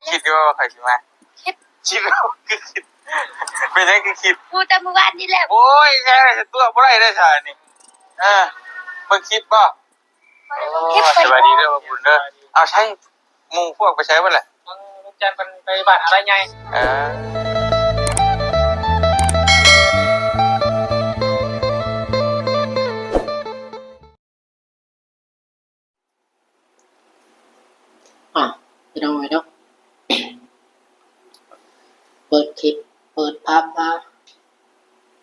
ຄິດຢູ່ວ່າຂ້ອຍຊິມາ? ຄິດ ຄິດ ຄືຄິດ ເປັນຫຍັງຄືຄິດ? ຮູ້ແຕ່ມື້ວານນີ້ແຫຼະ. ໂອ້ຍ ແທ້ ຕົວະບໍ່ໄດ້ເດ້ຊະນີ້. ເອີ ເບິ່ງຄລິບບໍ່? ບໍ່ໄດ້ເບິ່ງຄລິບ. ໂອ້ ສະບາຍດີເດີ ບ່າວບຸນເດີ. ເອົາ ໃສ ໝູ່ພວກໄປໃສເບິດລະ? ທາງລຸງຈັນເພິ່ນໄປບ້ານອາໄລໃຫຍ່. ເອີ ອ່ະ ພີ່ນ້ອງເອີຍເນາະ ເປີດຄລິບ ເປີດພາບມາ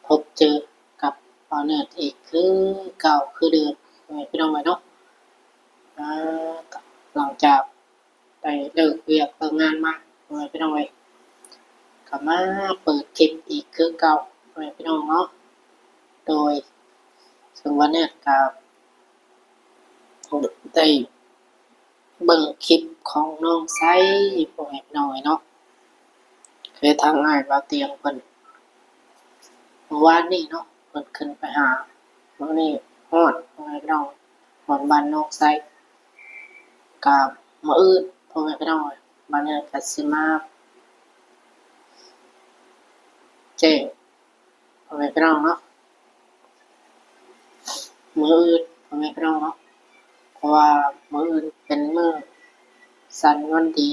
ພົບເຈີກັບບ່າວເນີດອີກຄືເກົ່າຄືເດີມ ພໍ່ແມ່ພີ່ນ້ອງເອີຍເນາະ. ອ່າ ຫຼັງຈາກໄດ້ເລີກວຽກເລີກງານມາ ພໍ່ແມ່ພີ່ນ້ອງເອີຍ ກໍມາເປີດຄລິບອີກຄືເກົ່າ ພໍ່ແມ່ພີ່ນ້ອງເນາະ. ໂດຍ ເຊິ່ງວ່າເນີດກໍ ໄດ້ເບິ່ງຄລິບຂອງນ້ອງໄຊ ພໍ່ແມ່ພີ່ນ້ອງເອີຍເນາະ. ຄືທາງອ້າຍບ່າວຕຽງເພິ່ນ ເມື່ອວານນີ້ເນາະ ເພິ່ນຂຶ້ນໄປຫາ ມື້ນີ້ຮອດ ພໍ່ແມ່ພີ່ນ້ອງ ຮອດບ້ານນ້ອງໄຊ. ກະມື້ອື່ນ ພໍ່ແມ່ພີ່ນ້ອງເອີຍ ບ້ານເຮົາກະຊິມາແຈ້ງ ພໍ່ແມ່ພີ່ນ້ອງເນາະ ມື້ອື່ນ ພໍ່ແມ່ພີ່ນ້ອງເນາະ ເພາະວ່າມື້ອື່ນເປັນມື້ສັນວັນດີ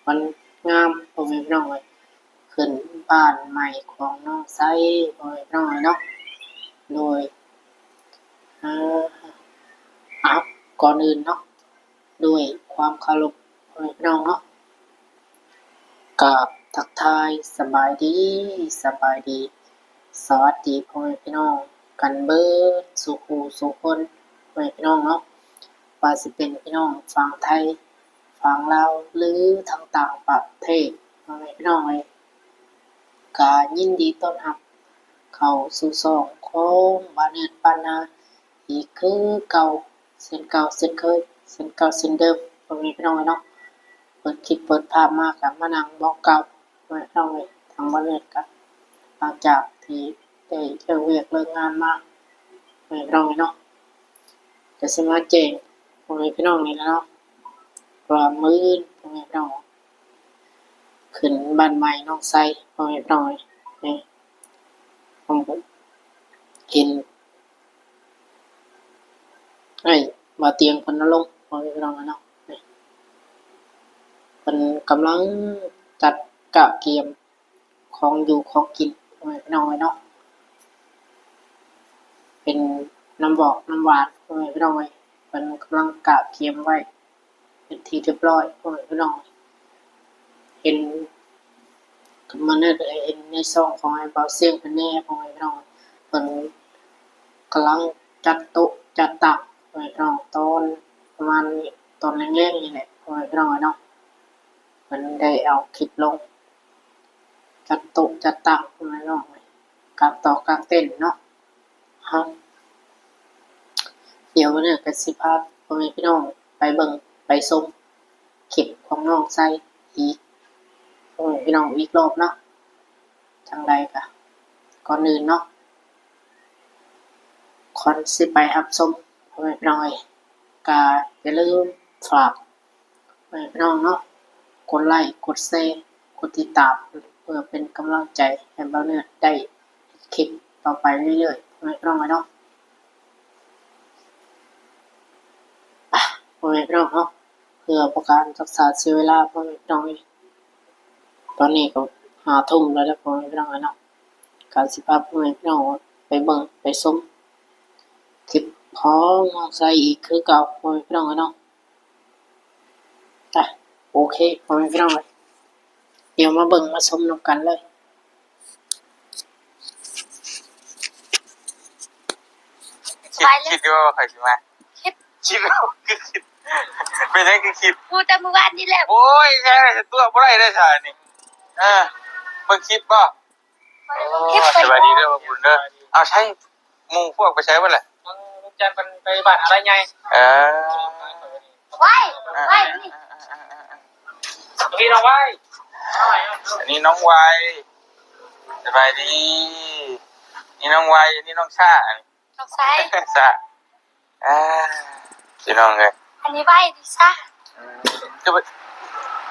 ວັນງາມ ພໍ່ແມ່ພີ່ນ້ອງເອີຍ ຂຶ້ນບ້ານໃໝ່ຂອງນ້ອງໄຊ ພໍ່ແມ່ພີ່ນ້ອງເນາະ. ໂດຍ ເອີ ເອົາ ກ່ອນອື່ນເນາະ ດ້ວຍຄວາມເຄົາລົບ ພໍ່ແມ່ພີ່ນ້ອງເນາະ ກາບທັກທາຍສະບາຍດີ ສະບາຍດີ ສະຫວັດດີພໍ່ແມ່ພີ່ນ້ອງກັນເບິດສູ່ຄູ່ສູ່ຄົນ ພໍ່ແມ່ພີ່ນ້ອງເນາະ ວ່າຊິເປັນພີ່ນ້ອງຝັ່ງໄທ ຝັ່ງລາວ ຫຼື ທາງຕ່າງປະເທດ ພໍ່ແມ່ພີ່ນ້ອງເອີຍ ກະຍິນດີຕ້ອນຮັບເຂົ້າສູ່ຊ່ອງຂອງບ້ານເນີດບ້ານນາ ອີກຄືເກົ່າ ເຊັ່ນເກົ່າເຊັ່ນເຄີຍ ເຊັ່ນເກົ່າເຊັ່ນເດີມ ພໍ່ແມ່ພີ່ນ້ອງເອີຍເນາະ. ເປີດຄລິບເປີດພາບມາກໍມານັ່ງໝ່ອງເກົ່າ ພໍ່ແມ່ພີ່ນ້ອງເອີຍ. ທາງບ້ານເນີດກໍ ຫຼັງຈາກທີ່ໄດ້ເລີກວຽກເລີກງານມາ ພໍ່ແມ່ພີ່ນ້ອງເອີຍເນາະ ກໍຊິມາແຈ້ງພໍ່ແມ່ພີ່ນ້ອງນີ້ແຫຼະເນາະ ວ່າມື້ອື່ນ ພໍ່ແມ່ພີ່ນ້ອງ ຂຶ້ນບ້ານໃໝ່ນ້ອງໄຊ ພໍ່ແມ່ພີ່ນ້ອງເອີຍ. ນີ້ ເຫັນ ອ້າຍບ່າວຕຽງເພິ່ນເອົາລົງ ພໍ່ແມ່ພີ່ນ້ອງເນາະ ເພິ່ນກຳລັງຈັດກະກຽມຂອງຢູ່ຂອງກິນ ພໍ່ແມ່ພີ່ນ້ອງເນາະ ເປັນນ້ຳບອກນ້ຳຫວານ ພໍ່ແມ່ພີ່ນ້ອງເອີຍ ເພິ່ນກຳລັງກະກຽມໄວ້ ເປັນທີ່ຮຽບຮ້ອຍ ພໍ່ແມ່ພີ່ນ້ອງ ເຫັນ ກໍມາເນີດເຫັນໃນຊ່ອງຂອງອ້າຍບ່າວຊຽງເພິ່ນແດ່ ພໍ່ແມ່ພີ່ນ້ອງ ເພິ່ນກຳລັງຈັດໂຕະຈັດຕັ່ງ ພໍ່ແມ່ພີ່ນ້ອງ ຕອນປະມານຕອນແລງໆນີ້ແຫຼະ ພໍ່ແມ່ພີ່ນ້ອງເນາະ ເພິ່ນໄດ້ເອົາຄລິບລົງ ຈັດໂຕະຈັດຕັ່ງ ພໍ່ແມ່ພີ່ນ້ອງ ກາງໂຕະກາງເຕັນເນາະ. ເຮົາ ດຽວມື້ນີ້ກໍຊິພາພໍ່ແມ່ພີ່ນ້ອງໄປເບິ່ງໄປຊົມຄລິບຂອງນ້ອງໄຊອີກ ພໍ່ແມ່ພີ່ນ້ອງອີກລອບເນາະ. ຈັ່ງໃດກໍ ກ່ອນອື່ນເນາະ ກ່ອນຊິໄປຮັບຊົມ ພໍ່ແມ່ພີ່ນ້ອງເອີຍ ກໍຢ່າລືມຝາກ ພໍ່ແມ່ພີ່ນ້ອງເນາະ ກົດໄລ້ ກົດແຊ ກົດຕິດຕາມ ເພື່ອເປັນກຳລັງໃຈໃຫ້ບ່າວເນີດໄດ້ເຮັດຄລິບຕໍ່ໄປເລື້ອຍໆ ພໍ່ແມ່ພີ່ນ້ອງເນາະ. ໄປ ພໍ່ແມ່ພີ່ນ້ອງເນາະ ເພື່ອບໍ່ການຊັກຊ້າເສຍເວລາ ພໍ່ແມ່ພີ່ນ້ອງເອີຍ ຕອນນີ້ກໍຫ້າທຸ່ມແລ້ວເດີ ພໍ່ແມ່ພີ່ນ້ອງເນາະ ກໍຊິພາພໍ່ແມ່ພີ່ນ້ອງໄປເບິ່ງໄປຊົມຄລິບຂອງນ້ອງໄຊອີກຄືເກົ່າ ພໍ່ແມ່ພີ່ນ້ອງເນາະ. ອ່ະ ໂອເຄ ພໍ່ແມ່ພີ່ນ້ອງເອີຍ ດຽວມາເບິ່ງມາຊົມນຳກັນເລີຍ. ຄິດ ຄິດຢູ່ວ່າຂ້ອຍຊິມາ? ຄິດ ຄິດ ຄືຄິດ ເປັນຫຍັງຄືຄິດ? ຮູ້ແຕ່ມື້ວານນີ້ແຫຼະ. ໂອ້ຍ ແທ້ ຕົວະບໍ່ໄດ້ເດ້ຊະນີ້. ເອີ ເບິ່ງຄລິບບໍ່? ບໍ່ໄດ້ເບິ່ງຄລິບ. ໂອ້ ສະບາຍດີເດີ ບ່າວບຸນເດີ. ເອົາ ໃສ ໝູ່ພວກໄປໃສເບິດລະ? ທາງລຸງຈັນເພິ່ນໄປບ້ານອາໄລໃຫຍ່. ເອີ ໄວ ໄວ ນີ້ ນີ້ນ້ອງໄວ ອັນນີ້ນ້ອງໄວ ສະບາຍດີ ນີ້ນ້ອງໄວ ອັນນີ້ນ້ອງຊາ ນ້ອງຊາ ຊາ ອ່າ ພີ່ນ້ອງເອີຍ ອັນນີ້ໄວ ນີ້ຊາ ອືມ ຄື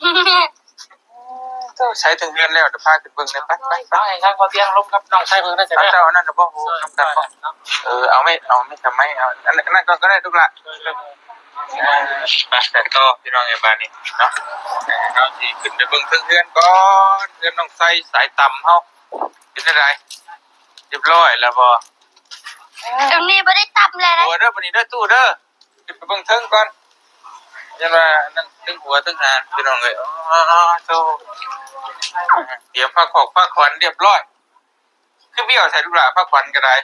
ໂອ້ ໃຊ້ເຖິງເຮືອນແລ້ວ ດຽວພາຂຶ້ນເບິ່ງແດ່ ໄປ ໄປ ໄປ ໃຫ້ທາງພໍ່ຕຽງລົມກັບນ້ອງຊາຍເບິ່ງໄດ້ ເຈົ້າ ເຈົ້າອັນນັ້ນນະບໍ່ ຮູ້ນຳກັນບໍ່? ເອີ ເອົາໄມ້ ເອົາໄມ້ທຳໄມ ເອົາອັນນັ້ນ ອັນນັ້ນກ່ອນກໍໄດ້ລູກຫຼ້າ. ເອີ ໄປ ໄປຕໍ່ພີ່ນ້ອງເອີຍ ບາດນີ້ເນາະ ເຮົາຊິຂຶ້ນໄປເບິ່ງເທິງເຮືອນກ່ອນ ເຮືອນນ້ອງໄຊສາຍຕ່ຳເຮົາ ເປັນຈັ່ງໃດ ຮຽບຮ້ອຍແລ້ວບໍ່? ຕົງນີ້ບໍ່ໄດ້ຕ່ຳແລ້ວ ໂອ້ ເດີ ບາດນີ້ເດີ ຕູ້ເດີ. ຂຶ້ນໄປເບິ່ງເທິງກ່ອນ ຢ້ານວ່ານັ້ນເທິງຫົວເທິງຫາງ ພີ່ນ້ອງເອີຍ. ໂອ້ ໂທ້ ຕຽມຜ້າຂອກຜ້າຂວັນຮຽບຮ້ອຍ. ຄືບ້ຽວແທ້ລູກຫຼ້າ ຜ້າຂວັນກໍໄດ້.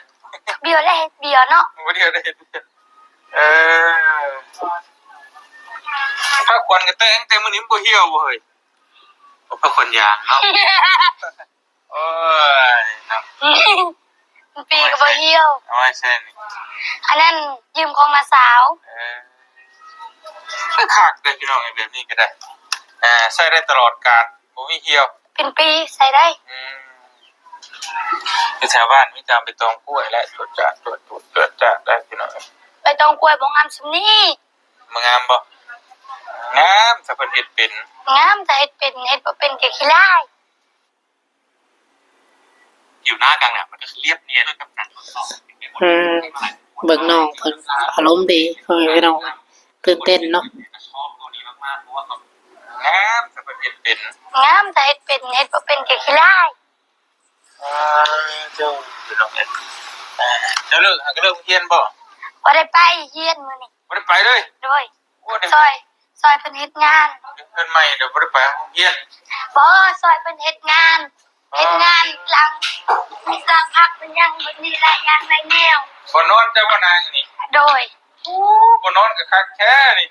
ບ້ຽວແລ້ວເຮັດບ້ຽວເນາະ. ບໍ່ບ້ຽວໄດ້ເຮັດ. ເອີ ຜ້າຂວັນກໍແຕ່ງ ແຕ່ມື້ນີ້ມັນບໍ່ຫ່ຽວບໍ່ເຮີ້ຍ? ໂອ້ ຜ້າຂວັນຢາງເນາະ. ໂອ້ຍເນາະ ປີກະບໍ່ຫ່ຽວ ເອົາໄວ້ໃສ່ນີ້ ອັນນັ້ນຢືມຂອງນ້າສາວ. ເອີ ຄືຄັກເດ້ພີ່ນ້ອງເອີຍ ແບບນີ້ກໍໄດ້ ເອີ ໃຊ້ໄດ້ຕະຫຼອດການ ບໍ່ມີຫ່ຽວ ເປັນປີໃຊ້ໄດ້. ອືມ ຢູ່ແຖວບ້ານມີແຕ່ໃບຕອງກ້ວຍແຫຼະ ຈວດຈາດ ຈວດຈາດ ຈວດຈາດໄດ້ພີ່ນ້ອງເອີຍ. ໃບຕອງກ້ວຍບໍ່ງາມສ່ຳນີ້. ບໍ່ງາມບໍ່? ງາມ ຖ້າເພິ່ນເຮັດເປັນ. ງາມ ຖ້າເຮັດເປັນ ເຮັດບໍ່ເປັນກໍຂີ້ລ້າຍ. ຜິວໜ້າກາງໜ້າມັນກໍຄືລຽບນຽນກັບການທົດສອບ. ອືມ ເບິ່ງນ້ອງເພິ່ນອາລົມດີ ພໍ່ແມ່ພີ່ນ້ອງ ຕື່ນເຕັ້ນເນາະ. ງາມ ຖ້າເພິ່ນເຮັດເປັນ. ງາມ ຖ້າເຮັດເປັນ ເຮັດບໍ່ເປັນກໍຂີ້ລ້າຍ. ອ່າ ເຈົ້າພີ່ນ້ອງເອີຍ ເຈົ້າເລີກ ຫາກໍເລີກຮຽນບໍ່? ບໍ່ໄດ້ໄປຮຽນມື້ນີ້. ບໍ່ໄດ້ໄປເລີຍ? ໂດຍ. ໂອ້ ໄດ້ຊ່ອຍ ຊ່ອຍເພິ່ນເຮັດງານ ເຮືອນໃໝ່ແລ້ວບໍ່ໄດ້ໄປໂຮງຮຽນ. ບໍ່ ຊ່ອຍເພິ່ນເຮັດງານ ອໍ ເຮັດງານຫຼັງ ຫຼັງພັກເປັນຫຍັງ ເພິ່ນມີຫຼາຍຢ່າງຫຼາຍແນວ. ບໍ່ນອນເຈົ້າບໍ່ນາງນີ້? ໂດຍ. ໂອ້ ບໍ່ນອນກໍຄັກແທ້ນີ້.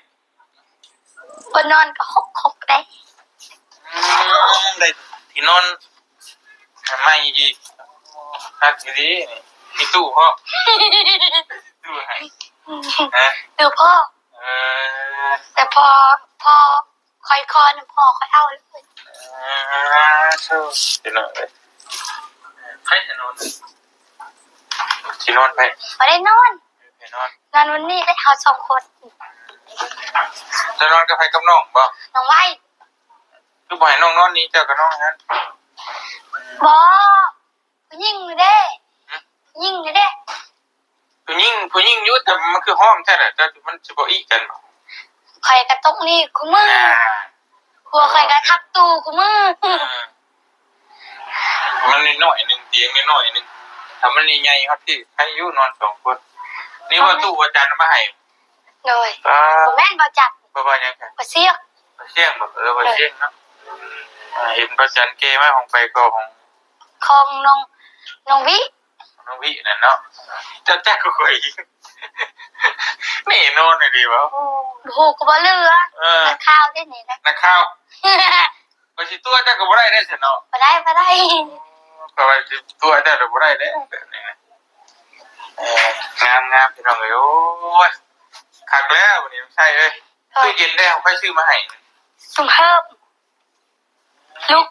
ບໍ່ນອນກໍຫົກໆ ໄດ້. ອືມ ໄດ້ທີ່ນອນໃໝ່ອີກ ຄັກອີ່ຫຼີນີ້. ມີຕູ້ພ້ອມ ຕູ້ໃຫ້ ຮະ ຕູ້ພໍ່. ເອີ ແຕ່ພໍ່ ພໍ່ຂ້ອຍຂໍນຳພໍ່ຂ້ອຍເອົາເລີຍ. ເອີ ໂທ້ ພີ່ນ້ອງເອີຍ ໃຜຈະນອນ ຊິນອນໃຜ? ບໍ່ໄດ້ນອນ ໃຜນອນ? ນອນວັນນີ້ແຫຼະ ເຮົາສອງຄົນ. ຈະນອນກັບໃຜ ກັບນ້ອງບໍ່? ນ້ອງໄວ້. ຄືບໍ່ໃຫ້ນ້ອງນອນນີ້ ເຈົ້າກັບນ້ອງຫັ້ນ? ບໍ່ ຜູ້ຍິງນີ້ເດ້. ຫຶ? ຜູ້ຍິງນີ້ເດ້. ຜູ້ຍິງ ຜູ້ຍິງຢູ່ ແຕ່ມັນຄືຫອມແທ້ລະ ແຕ່ມັນຊິບໍ່ອີກກັນບໍ່? ຂ້ອຍກໍຕົກນີ້ຄູ່ມື້ ນາ ຜົວຂ້ອຍກໍທັບຕູ້ຄູ່ມື້. ເອີ ມັນນ້ອຍໆໜຶ່ງ ຕຽງນ້ອຍໆໜຶ່ງ ຖ້າມັນໃຫຍ່ໆ ເຮົາຊິໃຫ້ຢູ່ນອນສອງຄົນ. ນີ້ວ່າຕູ້ວ່າຈານເອົາມາໃຫ້. ໂດຍ. ອ່າ ບໍ່ແມ່ນບໍ່ຈັກ ບໍ່ວ່າຫຍັງ ບໍ່ຊຽງ ບໍ່ຊຽງບໍ່? ເອີ ບໍ່ຊຽງເນາະ. ອ່າ ເຫັນພະຈັນແກ່ມາຂອງໃຜກໍຂອງ ຂອງນ້ອງ ນ້ອງວິ ນ້ອງວິນັ້ນເນາະ. ເຈົ້າຈັກຄືຂ້ອຍ ແນ່ນອນອີ່ຫຼີວ່າ ບໍ່ຮູ້ກໍບໍ່ເຫຼືອ. ເອີ ນັກຂ່າວເດ້ນີ້ນະ ນັກຂ່າວ. ຂ້ອຍຊິຕົວະເຈົ້າກໍບໍ່ໄດ້ເດ້ຊັ້ນເນາະ. ບໍ່ໄດ້ ບໍ່ໄດ້ ຂ້ອຍວ່າຊິຕົວະເຈົ້າກໍບໍ່ໄດ້ເດ້. ເອີ ງາມໆ ພີ່ນ້ອງເອີຍ. ໂອ້ຍ ຄັກແລ້ວບັດນີ້ ນ້ອງໄຊເອີຍ. ໂດຍ. ຕູ້ເຢັນເດ້ ໃຜຊື້ມາໃຫ້? ລຸງເຮີບ ລູກ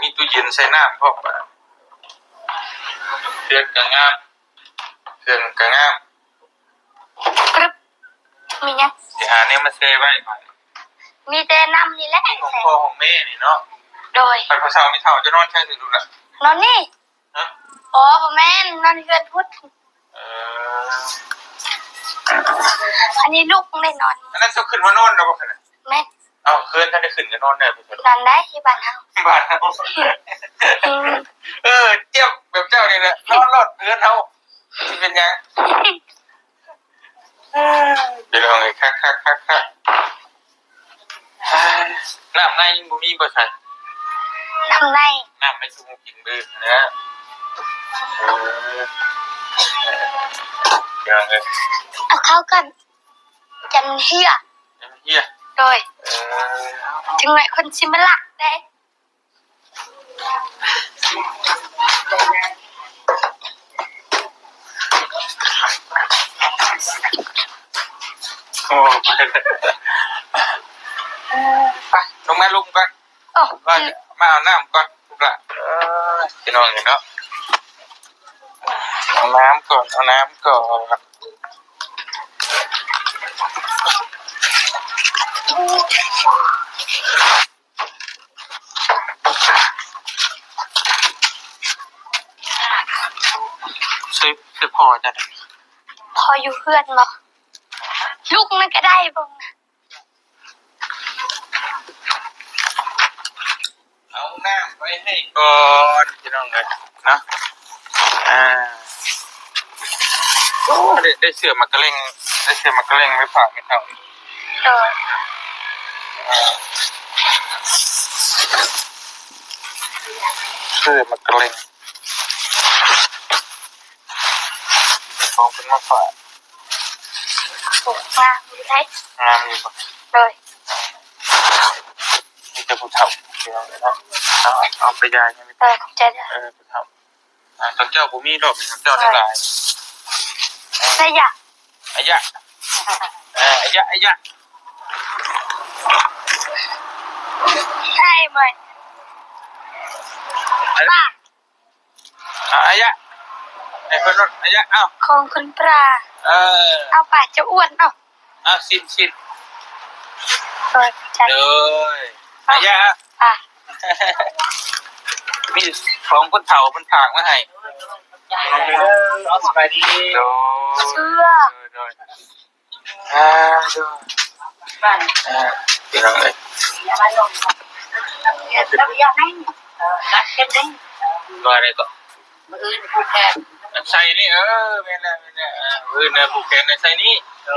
ມີຕູ້ເຢັນໃສ່ນ້ຳພ້ອມ. ເຮືອນກໍງາມ ເຄື່ອງກໍງາມ. ກຶບ ມີຫຍັງ? ຊິຫາແນວມາແຊ່ໄວ້ບາດນີ້. ມີແຕ່ນ້ຳນີ້ແຫຼະ ມີຂອງພໍ່ຂອງແມ່ນີ້ເນາະ. ໂດຍ. ຄັນຜູ້ເຖົ້າແມ່ເຖົ້າຈະນອນໃສ ລູກຫຼາ? ນອນນີ້. ຮະ? ບໍ່ ບໍ່ແມ່ນ ນອນເຮືອນພຸ້ນ. ເອີ ອັນນີ້ລູກໄດ້ນອນ. ອັນນັ້ນເຈົ້າຂຶ້ນມານອນແລ້ວບໍ່? ແມ່ນ. ເອົ້າ ເຮືອນທັນໄດ້ຂຶ້ນກໍນອນໄດ້. ນອນໄດ້ທີ່ບ້ານເຮົາ ບ້ານເຮົາ. ອືມ ເອີ ຈຽບແບບເຈົ້ານີ້ແຫຼະ ນອນໂລດເຮືອນເຮົາ ຊິເປັນຫຍັງ? ພີ່ນ້ອງເອີຍ ຄັກໆໆໆ. ນ້ຳໃນຍັງບໍ່ມີບໍ່ຊັ້ນ? ນ້ຳໃນ ນ້ຳໃນຊຸມກິນມື້ນະ. ເອີ ພີ່ນ້ອງເອີຍ ເອົາເຂົ້າກັນ ຢ້ານມັນເຫ່ຍ. ຢ້ານມັນເຫ່ຍ? ໂດຍ. ເອີ ເອົາໆ ຈັ່ງໃດຄົນຊິມາລັກເດ້. ໂອ້ ໄປ ລົງມາ ລົງກ່ອນ. ໂອ້ ມາ ມາເອົານ້ຳກ່ອນ ລູກຫຼາ. ເອີ ພີ່ນ້ອງເອີຍເນາະ ເອົານ້ຳກ່ອນ ເອົານ້ຳກ່ອນ. ໃສ່ ໃສ່ພໍ່ເຈົ້າ ພໍ່ຢູ່ເຮືອນບໍ່? ລຸກນັ້ນກໍໄດ້ບໍ່? ເອົານ້ຳໄວ້ໃຫ້ກ່ອນພີ່ນ້ອງເອີຍເນາະ. ອ່າ ໂອ້ ໄດ້ ໄດ້ເສື້ອໝາກກະເລັງ ໄດ້ເສື້ອໝາກກະເລັງໄປຝາກແມ່ເຖົ້າ. ໂດຍ ເສື້ອໝາກກະເລັງ ຂອງເພິ່ນມາຝາກ. ໂອ້ ງາມຢູ່ໄດ໋. ງາມຢູ່ບໍ່? ໂດຍ ມີແຕ່ຜູ້ເຖົ້າເນາະ. ເອົາ ເອົາໄປຢາຍໃຫ້ແມ່. ເອີ ຂອບໃຈເດີ. ເອີ ຜູ້ເຖົ້າ. ອ່າ ຂອງເຈົ້າບໍ່ມີດອກ ຂອງເຈົ້າຫຼາຍ. ໄດ້ຢາ. ອາຍະ ເອີ ອາຍະ ອາຍະ ໃຊ່ໄໝ? ອາຍະ ອາຍະ ໃຫ້ເພິ່ນລົດ ອາຍະ ເອົ້າ ຂອງຄຸນປາ. ເອີ ເອົາປາຈະອ້ວນ ເອົາ ເອົາ ຊິນ ຊິນ. ໂດຍ ໂດຍ ອາຍະ ອ່ະ ມີຂອງຄົນເຖົ້າເພິ່ນຝາກມາໃຫ້. ສະບາຍດີ. ໂດຍ ເຊື່ອ. ໂດຍ ໂດຍ. ອ່າ ໂດຍ ອ່າ ພີ່ນ້ອງເອີຍ ວ່າໄດ້ກໍ ມື້ອື່ນຜູກແຂນ ໃສ່ນີ້. ເອີ ແມ່ນແລ້ວ ແມ່ນແລ້ວ. ອ່າ ມື້ອື່ນນະຜູກແຂນໃສ່ນີ້. ເອີ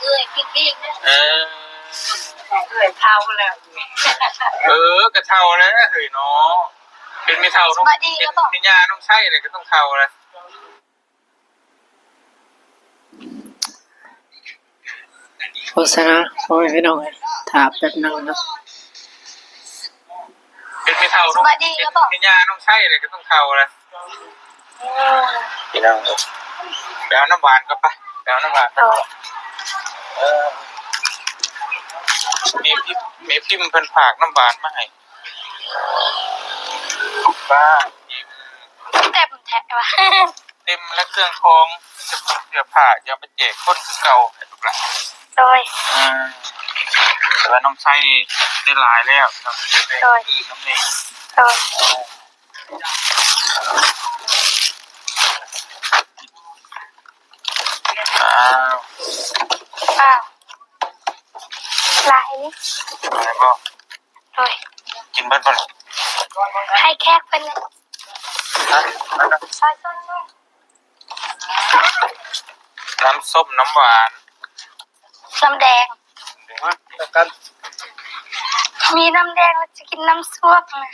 ເອື້ອຍ ເອື້ອຍເຖົ້າແລ້ວ. ເອີ ກໍເຖົ້າແລ້ວເຮີ້ຍເນາະ ເປັນແມ່ເຖົ້າເນາະ ເປັນແມ່ຍ່ານ້ອງໄຊແລ້ວ ກໍຕ້ອງເຖົ້າແລ້ວ. ໂຄສະນາ ພໍ່ແມ່ພີ່ນ້ອງເອີຍ ຖ້າແປັບໜຶ່ງເນາະ. ເປັນແມ່ເຖົ້າເນາະ ເປັນແມ່ຍ່ານ້ອງໄຊແລ້ວ ກໍຕ້ອງເຖົ້າແລ້ວ. ພີ່ນ້ອງເອີຍ ໄປເອົານ້ຳຫວານກ່ອນ ໄປ ໄປເອົານ້ຳຫວານກ່ອນ. ເອີ ແມ່ພິມ ແມ່ພິມເພິ່ນຝາກນ້ຳຫວານມາໃຫ້. ປ້າ ເຕັມແທ້ວ່າ ເຕັມແລ້ວ ເຄື່ອງຂອງ ເສື້ອຜ້າ ຈະເອົາໄປແຈກຄົນຄືເກົ່າ ລູກຫຼານ. ໂດຍ ອືມ ແຕ່ວ່ານ້ອງໄຊນີ້ໄດ້ຫຼາຍແລ້ວ ໂດຍ ອີກນຳນີ້. ໂດຍ ອ້າວ ອ້າວ ຫຼາຍນີ້ ຫຼາຍບໍ່? ໂດຍ ກິນເບິດບໍ່ລະ? ໃຫ້ແຂກເພິ່ນ. ຮະ? ນ້ຳສົ້ມ ນ້ຳຫວານ ນ້ຳແດງ ມີນ້ຳແດງແລ້ວຈະກິນນ້ຳຊວກນະ.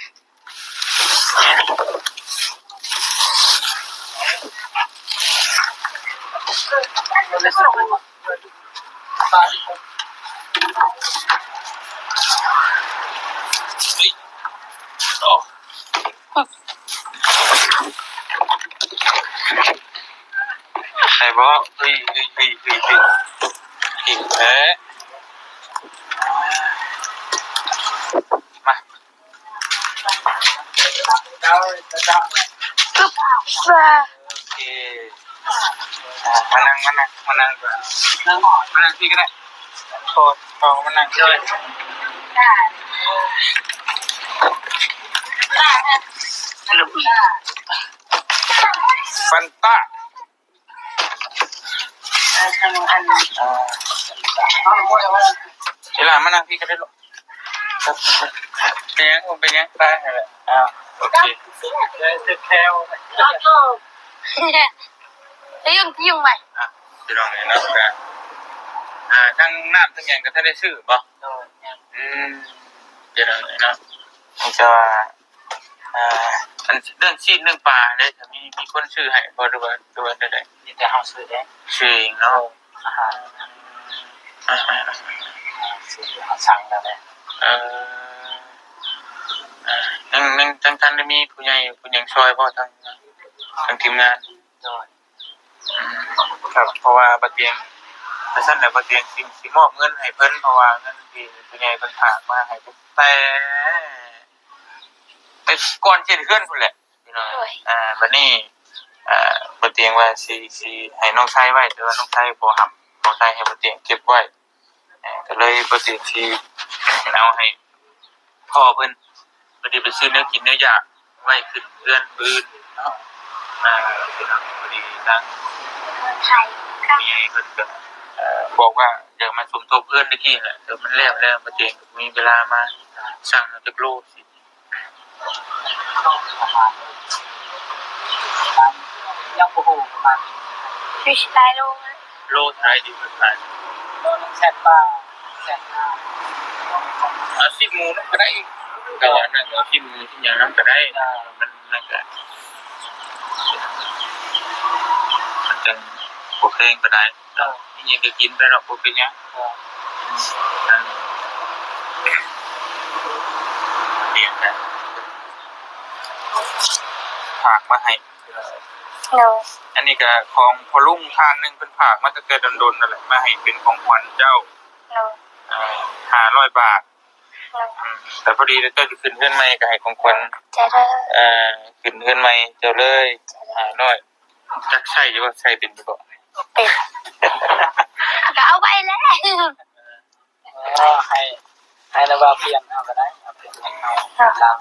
ໃສ່ບໍ່? ເຮີ້ຍ ເຮີ້ຍ ເຮີ້ຍ ເຮີ້ຍ ເກັ່ງແທ້. ມາ ໂອເຄ ມານັ່ງ ມານັ່ງ ມານັ່ງ ມານັ່ງພີ້ກໍໄດ້. ໂທດ ເອົາມານັ່ງ ໂດຍ ຟານຕາ ອ່າ ອີ່ຫຼ້າມານັ່ງພີ້ກໍໄດ້ລູກ. ເປັນຫຍັງ ເປັນຫຍັງ ໄປຫັ້ນແຫຼະ. ອ່າ ໂອເຄ ເຈັບແຂ້ວ ໄປ ອ່ະ ພີ່ນ້ອງເອີຍເນາະ ກໍ ອ່າ ທັງນ້ຳທັງຫຍັງກໍທັນໄດ້ຊື້ບໍ່? ໂດຍ ອືມ ພີ່ນ້ອງເອີຍເນາະ ມີແຕ່ວ່າ ອ່າ ອັນເລື່ອງຊີ້ນເລື່ອງປາເດ້ ມີ ມີຄົນຊື້ໃຫ້ບໍ່ ຫຼືວ່າ ຫຼືວ່າແນວໃດ? ມີແຕ່ເຮົາຊື້ເດ້ ຊື້ເອງເນາະ. ອາຫານ ອ່າ ເຮົາສັ່ງແລ້ວແຫຼະ. ເອີ ອ່າ ຍັງ ຍັງ ຍັງທັນໄດ້ມີຜູ້ໃຫຍ່ຜູ້ຫຍັງຊ່ອຍບໍ່ ທາງ ທາງທີມງານ? ໂດຍ ອືມ ຄັບ ເພາະວ່າບ່າວຕຽງ ຈັ່ງຊັ້ນແຫຼະ ບ່າວຕຽງຊິ ຊິມອບເງິນໃຫ້ເພິ່ນ ເພາະວ່າເງິນທີ່ຜູ້ໃຫຍ່ເພິ່ນຝາກມາໃຫ້ຕັ້ງແຕ່ ແຕ່ກ່ອນຊິເຮັດເຮືອນພຸ້ນແຫຼະ ພີ່ນ້ອງ. ໂດຍ ອ່າ ບັດນີ້ ອ່າ ບ່າວຕຽງວ່າຊິ ຊິໃຫ້ນ້ອງໄຊໄວ້ ແຕ່ວ່ານ້ອງໄຊບໍ່ຮັບ ນ້ອງໄຊໃຫ້ບ່າວຕຽງເກັບໄວ້. ອ່າ ກໍເລີຍບ່າວຕຽງຊິ ເອົາໃຫ້ພໍ່ເພິ່ນ ພໍດີໄປຊື້ແນວກິນແນວຢາກໄວ້ຂຶ້ນເຮືອນມື້ອື່ນເນາະ. ອ່າ ພີ່ນ້ອງ ພໍດີທາງຜູ້ໃຫຍ່ເພິ່ນກໍ ເອີ ບອກວ່າຢາກມາສົມທົບເຮືອນຕະກີ້ແຫຼະ ແຕ່ມັນແລ້ວແລ້ວ ບໍ່ເຕັງ ມີເວລາມາສັ່ງເອົາຈັກໂລ. ປະມານ ຍັງບໍ່ຮູ້ ປະມານ ຢູ່ຊິໄດ້ໂລ ໂລເທົ່າໃດດີເພິ່ນຂາຍ? ໂລໜຶ່ງແສນປາຍ ແສນຫ້າ. ເອົາຊີ້ນໝູນຳກໍໄດ້ ແຕ່ວ່ານັ້ນເອົາຊີ້ນໝູຊີ້ນຫຍັງນຳກໍໄດ້ ມັນ ມັນກໍ ມັນຈັ່ງບໍ່ແພງປານໃດ. ເຈົ້າ ມີຫຍັງກໍກິນໄປດອກ ບໍ່ເປັນຫຍັງ. ເອີ ອັນ ດຽວນະ ຝາກມາໃຫ້. ໂດຍ. ອັນນີ້ກໍຂອງພໍ່ລຸງທ່ານໜຶ່ງ ເພິ່ນຝາກມາຕັ້ງແຕ່ດົນໆນັ້ນແຫຼະ ມາໃຫ້ເປັນຂອງຂວັນເຈົ້າ. ໂດຍ. ເອີ ຫ້າຮ້ອຍບາດ. ໂດຍ. ອືມ ແຕ່ພໍດີເຈົ້າຈະຂຶ້ນເຮືອນໃໝ່ ກໍໃຫ້ຂອງຂວັນ ເຈົ້າເດີ. ເອີ ຂຶ້ນເຮືອນໃໝ່ເຈົ້າເລີຍ ເຈົ້າເດີ. ຫ້າຮ້ອຍ. ຈັກໃຊ້ຢູ່ບໍ່? ໃຊ້ເປັນຢູ່ບໍ່? ເປັນ. ກໍເອົາໄວ້ແຫຼະ. ເອີ ໃຫ້ ໃຫ້ນາບ່າວປ່ຽນເອົາກໍໄດ້ ເອົາປ່ຽນເອົາ ເອີ ລາວ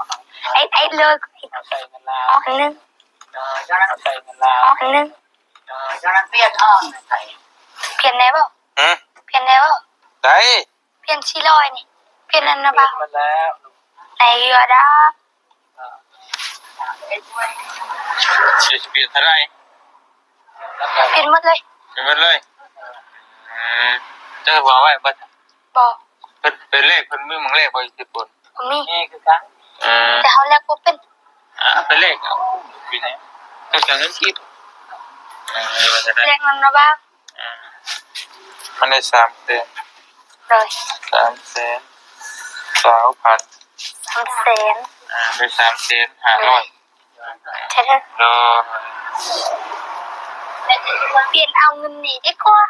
ໄອ້ ໄອ້ເລີຍ ເອົາໃສ່ເງິນລາວ ເອົາອັນໜຶ່ງ ເອີ ເອົາໃສ່ເງິນລາວ ເອົາອັນໜຶ່ງ ເອີ ປ່ຽນເອົາໃສ່ ປ່ຽນໄດ້ບໍ່? ຫື? ປ່ຽນໄດ້ບໍ່? ໄດ້. ປ່ຽນສີ່ຮ້ອຍນີ້ ປ່ຽນອັນນະບ່າວ ປ່ຽນໝົດແລ້ວ ໄດ້ຢູ່ດອກ. ຊິປ່ຽນເທົ່າໃດ? ປ່ຽນໝົດເລີຍ. ປ່ຽນໝົດເລີຍ. ອືມ ເຈົ້າເອົາໄວ້ບໍ່? ບໍ່. ເພິ່ນໄປແລກ ເພິ່ນມີໝ່ອງແລກບໍ່? ຢູ່ທີ່ປຸ້ນ ບໍ່ມີ. ມີຄືກັນ. ເອີ ແຕ່ເຮົາແລກບໍ່ເປັນ. ອ່າ ໄປແລກເອົາ ເປັນຫຍັງ? ເຈົ້າເອົາເງິນກີບ. ເອີ ວ່າຈັ່ງໃດ? ແລກນຳນະບ່າວ. ອ່າ ມັນໄດ້ສາມແສນ. ໂດຍ. ສາມແສນ ຊາວພັນ. ສາມແສນ. ອ່າ ໄດ້ສາມແສນຫ້າຮ້ອຍ. ໂດຍ. ປ່ຽນເອົາເງິນນີ້ດີກວ່າ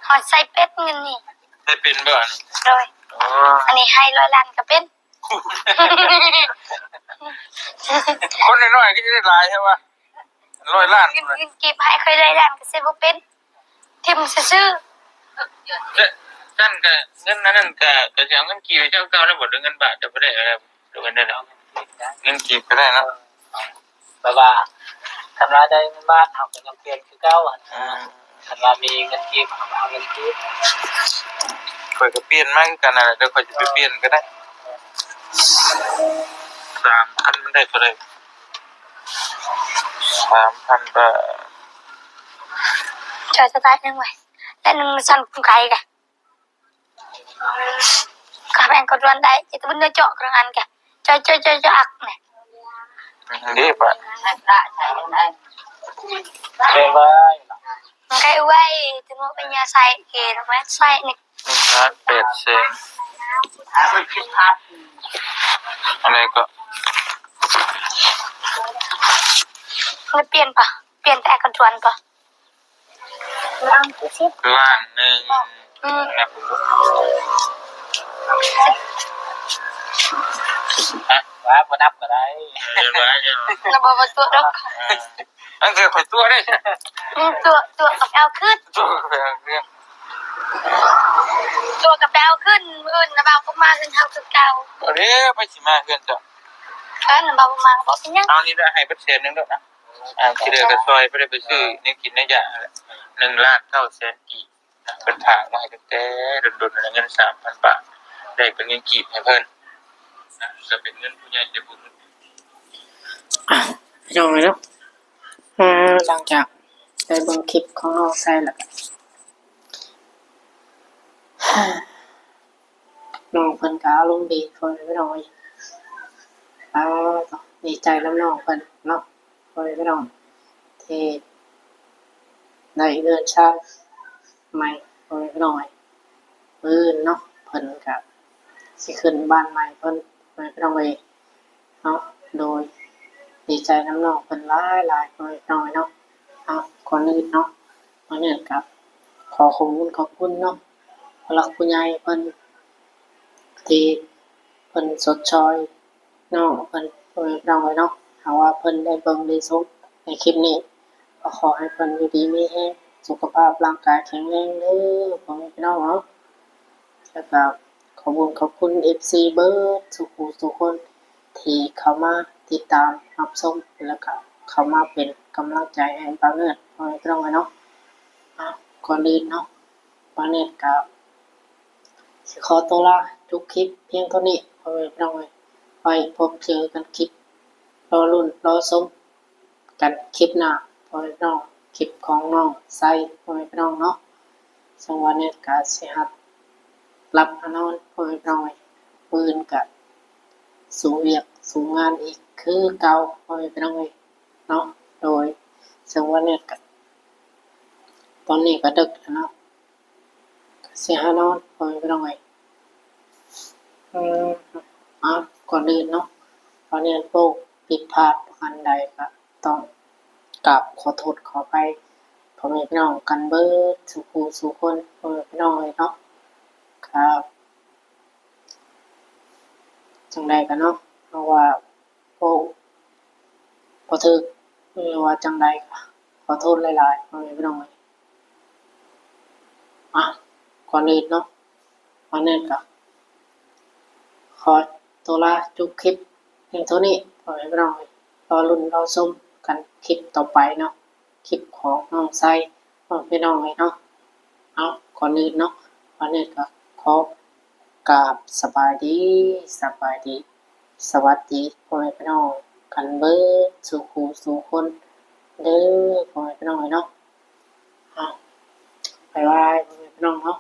ເຮົາໃຊ້ເປັນເງິນນີ້. ໃຊ້ເປັນບໍ່ອັນນີ້? ໂດຍ. ໂອ້ ອັນນີ້ໃຫ້ຮ້ອຍລ້ານກໍເປັນ. ຄົນນ້ອຍໆ ຄືຈະໄດ້ຫຼາຍແທ້ວະ ຮ້ອຍລ້ານ. ເງິນ ເງິນກີບໃຫ້ຂ້ອຍຮ້ອຍລ້ານກໍຊິບໍ່ເປັນ ຖິ້ມຊື່ໆ. ຊັ້ນກໍເງິນອັນນັ້ນກໍ ກໍຊິເອົາເງິນກີບໃຫ້ເຈົ້າເກົ່າແລ້ວບໍ່ ຫຼືເງິນບາດ? ເຈົ້າບໍ່ໄດ້ເອົາແລ້ວ ຫຼືວ່າແນວໃດ? ເງິນກີບກໍໄດ້ເນາະ. ແບບວ່າ ຄັນວ່າໄດ້ເງິນບາດ ເຮົາກໍຍັງປ່ຽນຄືເກົ່າຫັ້ນ. ອືມ. ຄັນວ່າມີເງິນກີບ ເຮົາກໍເອົາເງິນກີບ. ຂ້ອຍກໍປ່ຽນມາຄືກັນນັ້ນແຫຼະ ດຽວຂ້ອຍຊິໄປປ່ຽນກໍໄດ້. ສາມພັນມັນໄດ້ເທົ່າໃດ? ສາມພັນບາດ. ຈອຍສະຕາດຍັງໄວ ແລະ ໜຶ່ງຊັ້ນກຸງໄກກະ ກະແບງກະດວນໄດ້ ຈະບຸນເນາະ ເຈາະກະອັນກະ ເຈາະ ເຈາະ ເຈາະ ເຈາະ ອັກແຫຼະ. ເດ້ປະ ເປັນໄວ ມັນໄກໄວ ຈະບໍ່ໄປຍາໃສ່ເກ ແລ້ວແມ່ໃສ່ນີ້ ໜຶ່ງລ້ານແປດແສນ ອັນໃດກໍ ມັນປ່ຽນປະ ປ່ຽນແຕ່ກະດວນປະ. ລ້ານໜຶ່ງ. ອືມ. ຮະ? ວ່າບໍ່ນັບກໍໄດ້. ເອີ ວ່າຢູ່. ລະບໍ່ ບໍ່ຕົວະດອກ. ເອີ ອັນຄືຂ້ອຍຕົວະເດ້. ອືມ ຕົວະ ຕົວະກໍໄປເອົາຄືນ. ຕົວະກໍໄປເອົາຄືນ. ຕົວະກໍໄປເອົາຄືນ. ມື້ອື່ນນະບ່າວກໍມາເຮືອນເຮົາຄືເກົ່າ. ເອົາເດ້ ໃຜຊິມາເຮືອນເຈົ້າ? ເອີ ນະບ່າວບໍ່ມາກໍບໍ່ເປັນຫຍັງ. ເອົານີ້ລະ ໃຫ້ເບິດແສນໜຶ່ງໂລດນະ. ອ່າ ທີ່ເຫຼືອກໍຊ່ອຍໄປ ໄດ້ໄປຊື້ແນວກິນແນວຢາກ ໜຶ່ງລ້ານເກົ້າແສນກີບ. ເພິ່ນຝາກມາໃຫ້ຕັ້ງແຕ່ດົນໆ ເງິນສາມພັນບາດ ແລກເປັນເງິນກີບໃຫ້ເພິ່ນ ກໍເປັນເງິນຜູ້ໃຫຍ່ໃຈບຸນ. ອ່ະ ພີ່ນ້ອງເອີຍເນາະ ເອີ ຫຼັງຈາກໄດ້ເບິ່ງຄລິບຂອງນ້ອງໄຊແລ້ວ ນ້ອງເພິ່ນກໍອາລົມດີ ພໍ່ແມ່ພີ່ນ້ອງເອີຍ. ອ່າ ດີໃຈນຳນ້ອງເພິ່ນເນາະ ພໍ່ແມ່ພີ່ນ້ອງ ທີ່ໄດ້ເຮືອນຊານໃໝ່ ພໍ່ແມ່ພີ່ນ້ອງເອີຍ. ມື້ອື່ນເນາະ ເພິ່ນກໍຊິຂຶ້ນບ້ານໃໝ່ເພິ່ນ ພໍ່ແມ່ພີ່ນ້ອງເອີຍ. ເນາະ ໂດຍ ດີໃຈນຳນ້ອງເພິ່ນຫຼາຍໆ ພໍ່ແມ່ພີ່ນ້ອງເນາະ. ເອົາ ກ່ອນອື່ນເນາະ ກ່ອນອື່ນກໍຂໍຂອບຄຸນ ຂອບຄຸນເນາະ ຜູ້ຫຼັກຜູ້ໃຫຍ່ເພິ່ນ ທີ່ເພິ່ນຊົດຊ່ອຍນ້ອງເພິ່ນ ພໍ່ແມ່ພີ່ນ້ອງເນາະ. ຫາກວ່າເພິ່ນໄດ້ເບິ່ງໄດ້ຊົມໃນຄລິບນີ້ ກໍຂໍໃຫ້ເພິ່ນຢູ່ດີມີແຮງ ສຸຂະພາບຮ່າງກາຍແຂງແຮງເດີ ພໍ່ແມ່ພີ່ນ້ອງເນາະ. ແລ້ວກໍ ຂອບຄຸນ ຂອບຄຸນ ເອັຟຊີ ເບິດສູ່ຜູ້ສູ່ຄົນທີ່ເຂົ້າມາຕິດຕາມຮັບຊົມ ແລ້ວກະເຂົ້າມາເປັນກຳລັງໃຈໃຫ້ບ່າວເນີດ ພໍ່ແມ່ພີ່ນ້ອງເອີຍເນາະ. ອາ ກ່ອນອື່ນເນາະ ບ່າວເນີດກະຊິຂໍຕົວລາຈົບຄລິບພຽງເທົ່ານີ້ ພໍ່ແມ່ພີ່ນ້ອງເອີຍ. ໄວ້ພົບເຈີກັນຄລິບລໍລຸ້ນລໍຊົມ ກັນຄລິບໜ້າ ພໍ່ແມ່ພີ່ນ້ອງ, ຄລິບຂອງນ້ອງໄຊ ພໍ່ແມ່ພີ່ນ້ອງເນາະ. ເຊິ່ງວ່າເນີດກະຊິຮັບຫຼັບຫານອນ ພໍ່ແມ່ພີ່ນ້ອງເອີຍ. ມື້ອື່ນກະສູ້ວຽກສູ້ງານອີກຄືເກົ່າ ພໍ່ແມ່ພີ່ນ້ອງເອີຍເນາະ. ໂດຍ ເຊິ່ງວ່າເນີດກະ ຕອນນີ້ກະດຶກແລ້ວເນາະ ກະຊິຫານອນ ພໍ່ແມ່ພີ່ນ້ອງເອີຍ. ອືມ ອາ ກ່ອນອື່ນເນາະ ຂໍອະນຸຍາດເວົ້າຜິດພາດປະການໃດ ກະຕ້ອງກາບຂໍໂທດຂໍອະໄພພໍ່ແມ່ພີ່ນ້ອງກັນເບິດສູ່ຜູ້ສູ່ຄົນ ພໍ່ແມ່ພີ່ນ້ອງເອີຍເນາະ. ກະຈັ່ງໃດກະເນາະ ເພາະວ່າ ເວົ້າບໍ່ຖືກ ຫຼືວ່າຈັ່ງໃດ ກໍຂໍໂທດຫຼາຍໆ ພໍ່ແມ່ພີ່ນ້ອງເອີຍ. ອາ ກ່ອນອື່ນເນາະ ບ່າວເນີດກະຂໍຕົວລາຈົບຄລິບພຽງເທົ່ານີ້ ພໍ່ແມ່ພີ່ນ້ອງເອີຍ. ລໍລຸ້ນລໍຊົມກັນຄລິບຕໍ່ໄປເນາະ ຄລິບຂອງນ້ອງໄຊ ພໍ່ແມ່ພີ່ນ້ອງເອີຍເນາະ. ເອົາ ກ່ອນອື່ນເນາະ ບ່າວເນີດກະຂໍກາບສະບາຍດີ ສະບາຍດີ ສະຫວັດດີ ພໍ່ແມ່ພີ່ນ້ອງກັນເບິດສູ່ຜູ້ສູ່ຄົນເດີ ພໍ່ແມ່ພີ່ນ້ອງເອີຍເນາະ. ເອົາ ບາຍບາຍ ພໍ່ແມ່ພີ່ນ້ອງເນາະ.